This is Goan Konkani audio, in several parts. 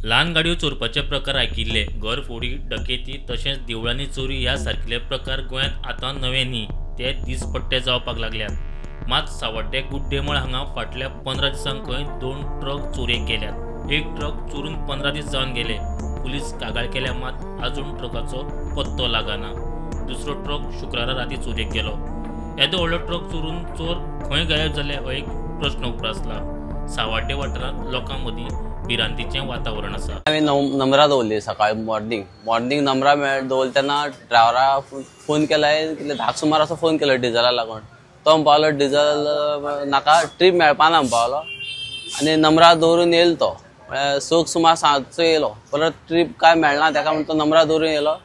ल्हान गाडयो चोरपाचे प्रकार आयकिल्ले. घरफोडी, डकेती तशेंच देवळांनी चोरी ह्या सारकिले प्रकार गोंयांत आतां नवे न्ही, ते दिसपट्टे जावपाक लागल्यात. मात सावड्डे गुड्डेमळ हांगा फाटल्या 15 दिसांक खंय 2 ट्रक चोरयेक गेल्यात. एक ट्रक चोरून 15 दीस जावन गेले. पुलीस कागाळ केल्या मात अजून ट्रकाचो पत्तो लागना. दुसरो ट्रक शुक्रारा राती चोरयेक गेलो. येदो व्हडलो ट्रक चोरून चोर खंय गायब जाले हो एक प्रश्न उप्रासला. सावड्डे वाठारांत लोकां मदीं भिरांतीचें वातावरण आसा. हांवें नंबरां दवरली सकाळी मॉर्निंग मॉर्निंग नंबरां मेळ दवरले तेन्ना ड्रायव्हरा फोन केला, कितले 10 सुमार असो फोन केलो डिजला लागून. तो म्हणपाक लागलो डिजल नाका, ट्रीप मेळपा ना म्हणपाक लागलो आनी नंबरां दवरून येयलो तो. म्हळ्यार 6 सुमार सांजचो येयलो, परत ट्रीप काय मेळना तेका म्हण तो नंबरां दवरून येयलो.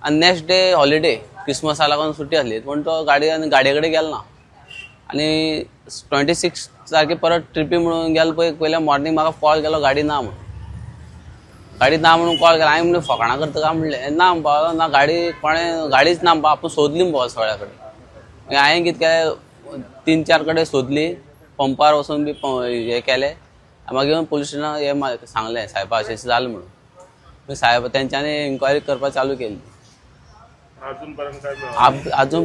आनी नेक्स्ट डे हॉलिडे, क्रिसमसा लागून सुटी आसली पूण तो गाडी आनी गाडये कडेन गेलो ना. आनी 26 तारखे परत ट्रिपी म्हणून गेलो पळय, पयल्या मॉर्निंग म्हाका कॉल केलो गाडी ना म्हणून. गाडी ना म्हणून कॉल केला. हांवें म्हणलें फकाणां करता काय म्हणलें. ना म्हणपाक लागलो, ना गाडी कोणें गाडीच ना म्हणपा, आपूण सोदली म्हणपा सगळ्या कडेन. मागीर हांवें कितें केलें, 3-4 कडेन सोदली, पंपार वचून बी हें केलें. मागीर पुलीस स्टेशनार हें सांगलें सायबा अशें अशें जालें म्हणून. मागीर सायब तेंच्यांनी इन्क्वायरी करपाक चालू केली. अजून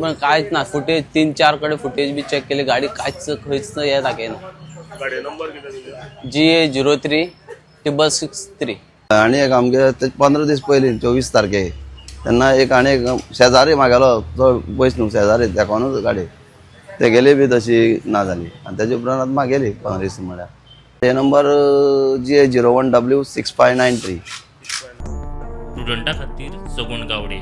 पर्यंत कांयच ना. फुटेज 3-4 कडेन फुटेज बी चॅक केली, गाडी कांयच खंयच हें दाखयना. GA 03 663. आनी एक आमगे 15 दीस पयलीं 24 तारखे तेन्ना एक आनी एक शेजारी म्हागेलो चड पयस न्हू, शेजारी तेकोनूच गाडी तेगेली बी तशी ना जाली. आनी तेजे उपरांत आतां म्हागेली 15 दीस म्हळ्यार हे नंबर GA 01 W 6593. प्रुडंटा खातीर सगुण गावडे.